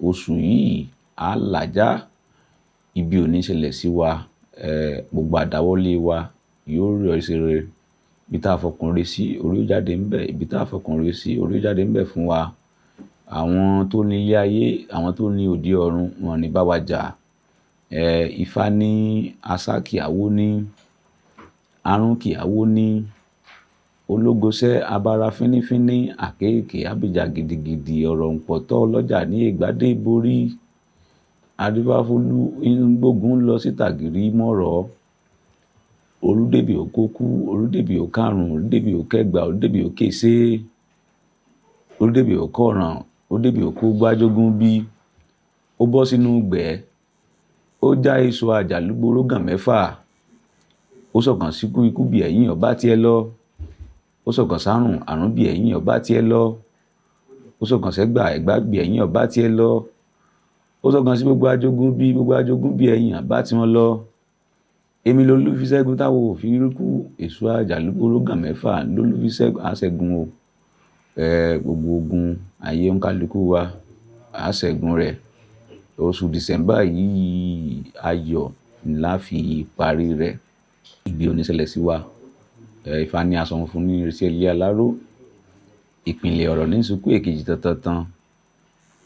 Oṣù yìí á làjá, ibi ò ní ṣẹlẹ̀ sí wa, gbogbo àdáwọ́lé wa yóò yọrí sí rere. Ibi tá a fọkàn re sí, orí ó jáde ńbẹ̀. Ibi tá a fọkàn re sí, orí ó jáde ńbẹ̀ fún wa. Àwọn tó ní ilé ayé, àwọn tó ní òde ọ̀run, wọn ò ní bá wa jà. Ifá ní asá kì í wó ní, arún kì í wó ní, ológoṣẹ́ abara fínífíní, àkéékèé abìjà gidigidi, ọ̀rọ̀ ǹpọ̀tọ́ ọlọ́jà ní ìgbàdé borí. Adífáfólú ń gbógun lọ sí tàgìrì mọ́rọ̀. Olúdèbí òkókú, Olúdèbí òkárùn, Olúdèbí òkẹgbà, Olúdèbí òkèsé, Olúdèbí òkọ̀ràn, Olúdèbí òkógbájogún bí. Ó bọ́ sínú ìgbẹ́, ó já èso àjàlúgbóró gàn mẹ́fà. Ó sọ̀kan síkú, ikú bí ẹ̀yìn ọba tí ẹ lọ. Ó sọ̀kan sárùn, àrùn bí ẹ̀yìn ọba tí ẹ lọ. Ó sọ̀kan sẹ́gbà, ẹ̀gbá bí ẹ̀yìn ọba tí ẹ lọ. Ó sọ̀kan sí gbogbo ajogun bí, gbogbo ajogun bí ẹ̀yìn ọba tí wọ́n lọ. Èmi lolú fi ṣẹ́gun táwọn ò fi rí kú. Èso àjàlúgbóró gàn mẹ́fà lolú fi ṣẹ́gun, á ṣẹ́gun o. Gbogbo ogun ayé ń kálukú wa, á ṣẹ́gun rẹ̀. Oṣù December yìí ayọ̀ ńlá fi parí rẹ̀. Ibi ò ní ṣẹlẹ̀ sí wa. Ifá ní aṣọ funfun ní ìrísí ilé aláró. Ìpìlẹ̀ ọ̀rọ̀ ní sunkún èkejì tantantan.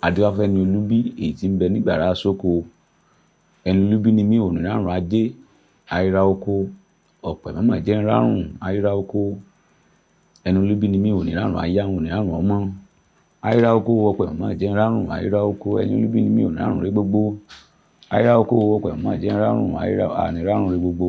Adífáfẹ́ni Olúbí, èyí tí ń bẹ nígbàrá sóko. Ẹni Olúbí ni mí ò ní rárun ajé, àìra oko. Ọ̀pẹ mọ̀mọ́ jẹ́ ń rárùn, àìra oko. Ẹni Olúbí ni mí ò ní rárun aya, ò ní rárun ọmọ. Àìra oko, ọ̀pẹ mọ̀mọ́ jẹ́ ń rárùn, àìra oko. Ẹni Olúbí ni mí ò ní rárun rẹ gbogbo. Àìra oko, ọ̀pẹ mọ̀mọ́ jẹ́ ń rárùn, àìra, àní rárun rẹ gbogbo.